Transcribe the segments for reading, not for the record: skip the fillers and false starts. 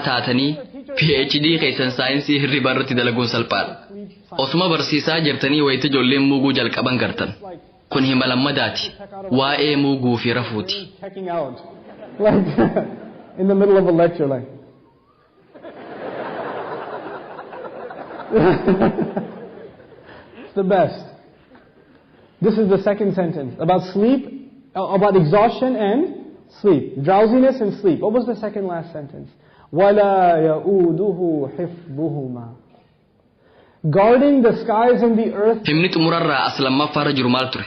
Taatanii PhD keessan saayinsii hirribaa irratti dalaguun salphaadha. Osuma barsiisaa jirtanii wayita ijoolleen muuguu jalqaban gartan. Kun hima lammadaati. Waa'ee muuguu fi rafuuti. Checking out. Like in the middle of a lecture, like. It's the best. This is the second sentence about sleep, about exhaustion and sleep. Drowsiness and sleep. What was the second last sentence? وَلَا يَؤُودُهُ حِفْظُهُمَا. Guarding the skies and the earth. Himni xumurarraa as lammaffaarra jiru maal ture?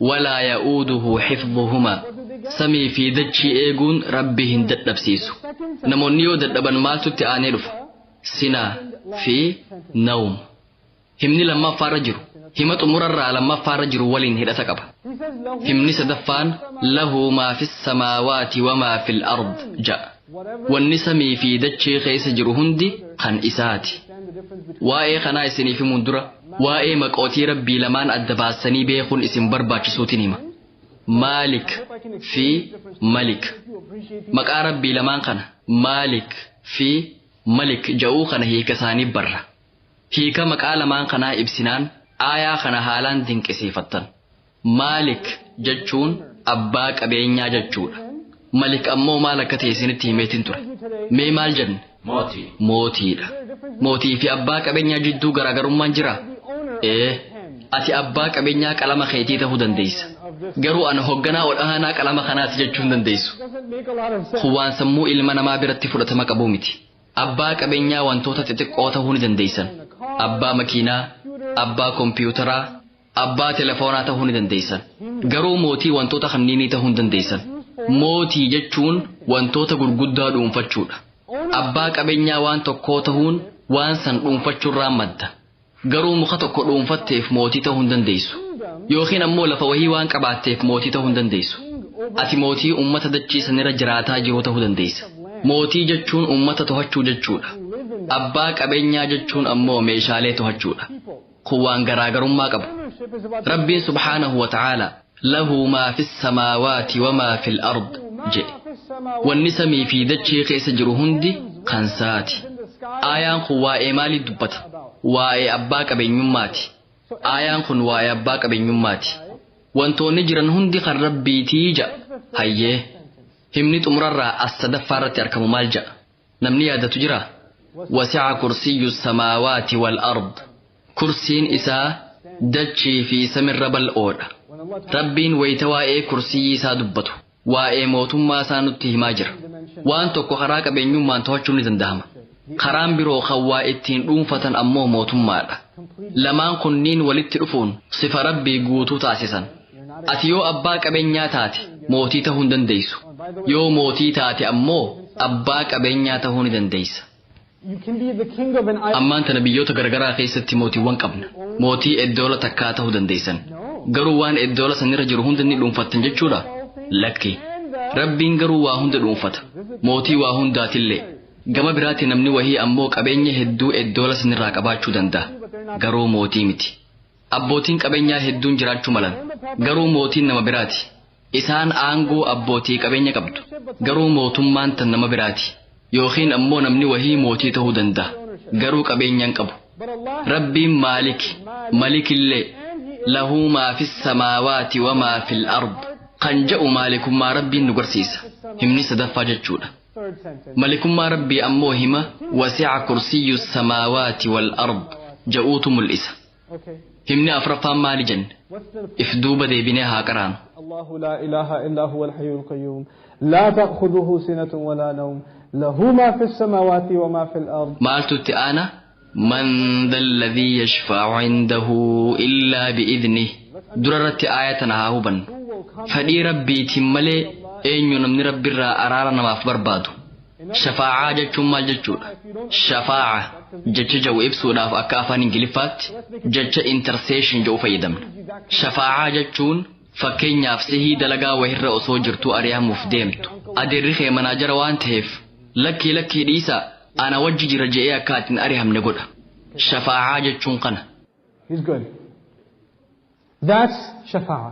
ولا يؤوده حفظهما. Samii fi dachii eeguun Rabbi hin dadhabsiisu. Namoonni yoo dadhaban maaltu itti aanee dhufa? سنة fi نوم. Himni lammaffaarra jiru hima xumurarraa lammaffaarra jiru waliin hidhata qaba. He says, له Himni sadaffaan له ما في السماوات وما في الأرض ja'a. Wanni samii fi dachii keessa jiru hundi kan isaati. Understand the difference between Waa'ee kanaa isiniif himuun dura waa'ee maqootii Rabbii lamaan adda baasanii beekuun isin barbaachisuutiin hima. Maalik fi Malik. You appreciate Maqaa Rabbii lamaan kana, Maalik fi Malik ja'uu kana, hiika isaanii barra. Hiika maqaa lamaan kanaa ibsinaan aayaa kana haalaan dinqisiifattan. Maalik jechuun abbaa qabeenyaa jechuudha. Malik ammoo maal akka ta'e isinitti himeetiin ture. Mee maal jenne? Mootii. Mootiidha. Mootii fi abbaa qabeenyaa jidduu garaagarummaan jira? Ee, ati abbaa qabeenyaa qalama keetii ta'uu dandeessa. Garuu ana hogganaa ol aanaa qalama kanaati jechuu hin dandeessu. Doesn't make a lot of sense. Kun waan sammuu ilma namaa biratti fudhatama qabu miti. Abbaa qabeenyaa wantoota xixiqqoo ta'uu ni dandeessan. Abbaa makiinaa, abbaa kompiitaraa, abbaa telefoonaa ta'uu ni dandeessan. Garuu mootii wantoota kanniinii ta'uu hin dandeessan. Mootii jechuun wantoota gurguddaa dhuunfachuudha. Abbaa qabeenyaa waan tokkoo ta'uun waan san dhuunfachuurraa madda. Garuu muka tokko dhuunfatteef mootii ta'uu hin dandeessu. Yookiin ammoo lafa wahii waan qabaatteef mootii ta'uu hin dandeessu. Ati mootii ummata dachii sanirra jiraataa jiru ta'uu dandeessa. Mootii jechuun ummata to'achuu jechuudha. Abbaa qabeenyaa jechuun ammoo meeshaalee to'achuudha. Kun waan garaagarummaa qabu. Ownership is about Rabbiin سبحانه وتعالى له ما في السماوات وما في الأرض jedhe. Wanni samii fi dachee keessa jiru hundi kan saati. Aayaan kun waa'ee maalii dubbata? Waa'ee abbaa qabeenyummaati. Aayaan kun waa'ee abbaa qabeenyummaati. Wantoonni jiran hundi kan Rabbiitii ja'a. Hayyee. Himni xumurarraa as sadaffaa irratti argamu maal ja'a? Namni yaadatu jira? وسع كرسيه السماوات والأرض. Kursiin isaa dachii fi samirra bal'oodha. Rabbiin wayita waa'ee kursiyii isaa dubbatu, waa'ee mootummaa isaa nutti himaa jira. Waan tokko karaa qabeenyummaan to'achuun ni danda'ama. Karaan biroo kan waa ittiin dhuunfatan ammoo mootummaadha. Lamaan kunniin walitti dhufuun sifa Rabbii guutuu taasisan. Ati yoo abbaa qabeenyaa taate mootii ta'uu hin dandeessu. Yoo mootii taate ammoo abbaa qabeenyaa ta'uu ni dandeessa. You can be the king of an island. Ammaan tana biyyoota garagaraa keessatti mootiiwwan qabna. Mootii eddoola takkaa ta'uu dandeessan. Garuu waan eddoola sanirra jiru hunda ni dhuunfattan jechuudha? Lakki. Rabbiin garuu waa hunda dhuunfata. Mootii waa hundaatillee. Gama biraatti namni wahii ammoo qabeenya hedduu eddoola sanirraa qabaachuu danda'a. Garuu mootii miti. Abbootiin qabeenyaa hedduun jiraachuu malan. Garuu mootiin nama biraati. Isaan aangoo abbootii qabeenya qabdu. Garuu mootummaan tan nama biraati. Yookiin ammoo namni wahii mootii ta'uu danda'a. Garuu qabeenya hin qabu. But Allah Rabbiin Maalik, Malikillee له ما في السماوات وما في الأرض kan jedhu maalikummaa Rabbiin nu garsiisa. Himni sadaffaa jechuudha. Third sentence. Malikummaa Rabbii ammoo hima وسع كرسيه السماوات والأرض ja'uutu mul'isa. Okay. Himni afraffaan maali jenne? What's the If duuba deebinee haa qaraanu. الله لا إله إلا هو الحي القيوم لا تأخذه سنة ولا نوم له ما في السماوات وما في الأرض. Maaltu itti aana? من ذا الذي يشفع عنده إلا بإذنه. Dura irratti aaya tana haa hubannu. Fedhii Rabbiitiin malee eenyu namni Rabbiirraa araara namaaf barbaadu? Shafaacaa jechuun maal jechuudha? Shafaaca jecha jedhu ibsuudhaaf akka afaan Ingiliffaatti jecha intercession jedhu fayyadamna. Shafaacaa jechuun fakkeenyaaf sihii dalagaa wahirra osoo jirtuu ari'amuuf deemtu. Adeerri kee manaajara waan ta'eef, "Lakkii, lakkii, dhiisaa, ana wajji jira," je'ee akka ati hin ari'amne godha. Shafaacaa jechuun kana. He's good. That's shafa'a.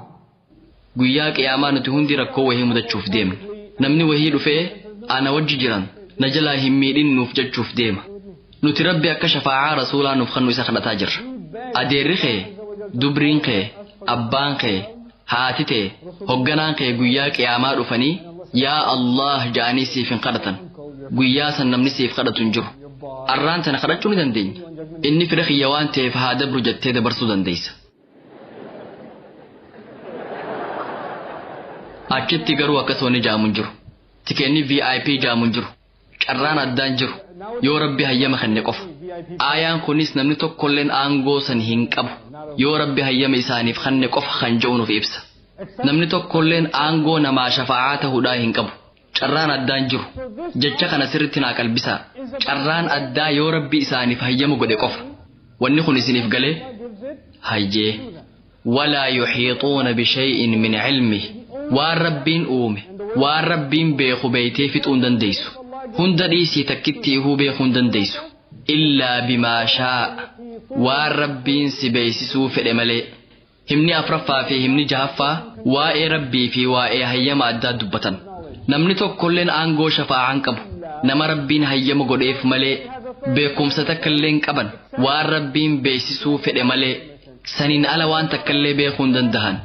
Guyyaa Qiyaamaa nuti hundi rakkoo wahii mudachuuf deemna. Namni wahii dhufee ana wajji jiran Na jalaa hin miidhin nuuf jechuuf deema. Nuti Rabbi akka shafaa'aa rasuulaa nuuf kennu isa kadhataa jirra. Adeerri kee, dubriin kee, abbaan kee, haati tee, hogganaan kee guyyaa qiyaamaa dhufanii yaa Allah ja'anii siif hin kadhatan. Guyyaa san namni siif kadhatu hin jiru. Arraan tana kadhachuu ni dandeenya. Inni fira kiyya waan ta'eef haa dabru jettee dabarsuu dandeessa. Achitti garuu akkasuma ni jaamu hin jiru. Tikeenni VIP jaamu hin jiru. Carraan addaan jiru. Yoo Rabbi hayyama kenne qofa. Aayaan kunis namni tokkolleen aangoo san hin qabu. Yoo Rabbi hayyama isaaniif kenne qofa kan jedhu nuuf ibsa. Namni tokkolleen aangoo namaa shafaa'aa ta'uudhaa hin qabu. Carraan addaan jiru. Jecha kana sirriitti naa qalbisaa. Carraan addaa yoo Rabbi isaaniif hayyama godhe qofa. Wanni kun isiniif galee? Hayyee. Walaa yuhiixuuna bishay'in min cilmihi. Waan Rabbiin uume, waan Rabbiin beeku beeytee fixuu hin dandeessu. Hunda dhiisii takkitti ihuu beekuu hin dandeessu. Illaa bimaa shaa'a. Waan Rabbiin si beeksisuu fedhe malee. Himni afraffaa fi himni jahaffaa waa'ee Rabbii fi waa'ee hayyama addaa dubbatan. Namni tokkolleen aangoo shafaa'aa hin qabu. Nama Rabbiin hayyama godheef malee beekumsa takkallee hin qaban. Waan Rabbiin beeksisuu fedhe malee saniin ala waan takkallee beekuu hin dandahan.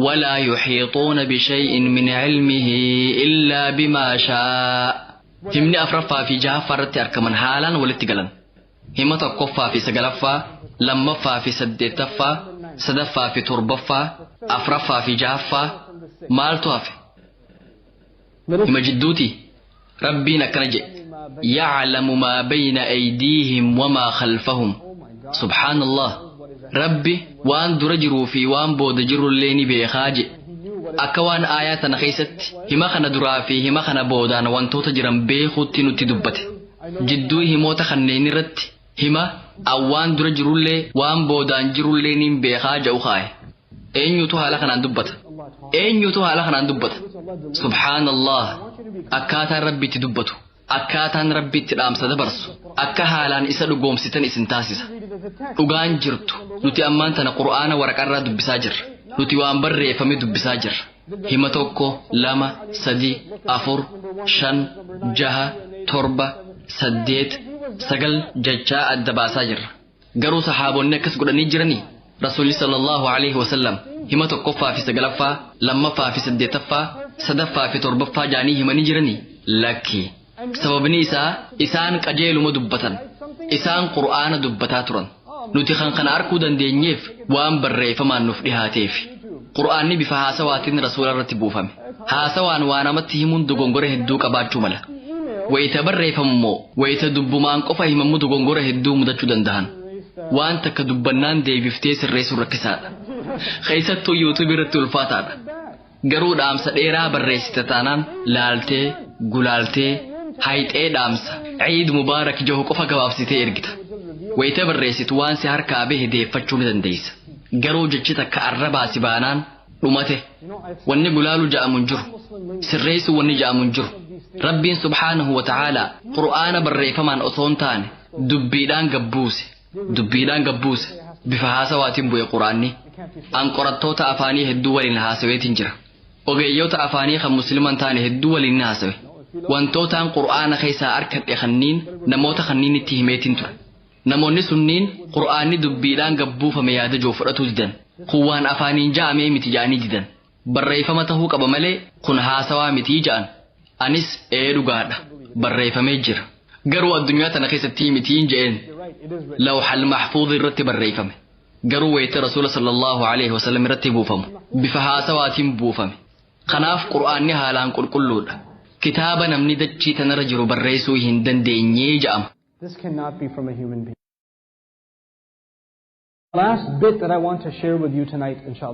Walaa yuhiixuuna bishay'in min cilmihi illaa bimaa shaa'a. Himni afraffaa fi jahaffaa irratti argaman haalaan walitti galan. Hima tokkoffaa fi sagalaffaa, lammaffaa fi saddeettaffaa, sadaffaa fi torbaffaa, afraffaa fi jahaffaa maaltu hafe? Hima jidduuti. Rabbiin akkana jedhe. Ya'lamu maa bayna aydiihim wamaa khalfahum. Subhaanallah. Rabbi waan dura jiruu fi waan booda jirullee ni beekaa jedhe. Akka waan aayaa tana keessatti hima kana duraa fi hima kana boodaan wantoota jiran beekuutti nutti dubbate. Jidduu himoota kanneen irratti hima awwaan dura jirullee waan boodaan jirullee niin beekaa jedhu kaaye. Eenyutu haala kanaan dubbata? Eenyutu haala kanaan dubbata? Subhaanallah. Akkaataan Rabbi itti dubbatu, akkaataan Rabbi itti dhaamsa dabarsu, akka haalaan isa dhugoomsitan isin taasisa. Dhugaan jirtu nuti ammaan tana Qur'aana waraqarraa dubbisaa jirra. Nuti waan barreeffame dubbisaa jirra. Hima 1, 2, 3, 4, 5, 6, 7, 8, 9 jechaa adda baasaa jirra. Garuu sahaabonni akkas godhanii jiranii? Rasuulli sallallahu alaihi wasallam hima tokkoffaa fi sagalaffaa, lammaffaa fi saddeettaffaa, sadaffaa fi torbaffaa jaanii himanii jiranii? Lakki. Sababni isaa isaan qajeeluma dubbatan. Isaan Qur'aana dubbataa turan. Nuti kan kana arkuu dandeenyeef waan barreeffamaan nuuf dhihaateef. Qur'aanni bifa haasawaatiin rasuula irratti buufame. Haasawaan waa namatti himuun dogongora hedduu qabaachuu mala. Wayita barreeffamu immoo wayita dubbumaan qofa himamu dogongora hedduu mudachuu danda'an. Waan takka dubbannaan deebiftee sirreessuun rakkisaadha. Keessattuu yuutuubii irratti ulfaataadha. Garuu dhaamsa dheeraa barreessite taanaan laaltee, gulaaltee, hayxee dhaamsa Ciid Mubaarak jahu qofa gabaabsitee ergita. Wayita barreessitu waan si harkaa bahe deeffachuu ni dandeessa. Garuu jechi takka arrabaa si baanaan dhumate. Wanni gulaalu ja'amu hin jiru. Sirreessuu wanni ja'amu hin jiru. Rabbiin subhaanahu wa ta'aalaa Qur'aana barreeffamaan osoo hin taane dubbiidhaan gabbuuse. Dubbiidhaan gabbuuse. Bifa haasawaatiin bu'e Qur'aanni. An qorattoota afaanii hedduu waliin haasaweetiin jira. Ogeeyyoota afaanii kan musliman taane hedduu waliin ni haasawe. Wantootaan Qur'aana keessaa arkadhe kanniin namoota kanniinitti himeetiin ture. Namoonni sunniin Qur'aanni dubbiidhaan gabbuufame yaada jiru fudhatuu didan. Kun waan afaaniin ja'amee miti ja'anii didan. Barreeffama tahuu qaba malee kun haasawaa mitii ja'an. Anis ee dhugaadha. Barreeffamee jira. Garuu addunyaa tana keessatti mitiin je'een. Lawxal mahfuuz irratti barreeffame. Garuu wayita Rasuula sallallahu alaihi wasallam irratti buufamu bifa haasawaatiin buufame. Kanaaf Qur'aanni haalaan qulqulluudha. Kitaaba namni dachii tanarra jiru barreessuu hin dandeenyee ja'ama. This cannot be from a human being. Last bit that I want to share with you tonight, inshallah.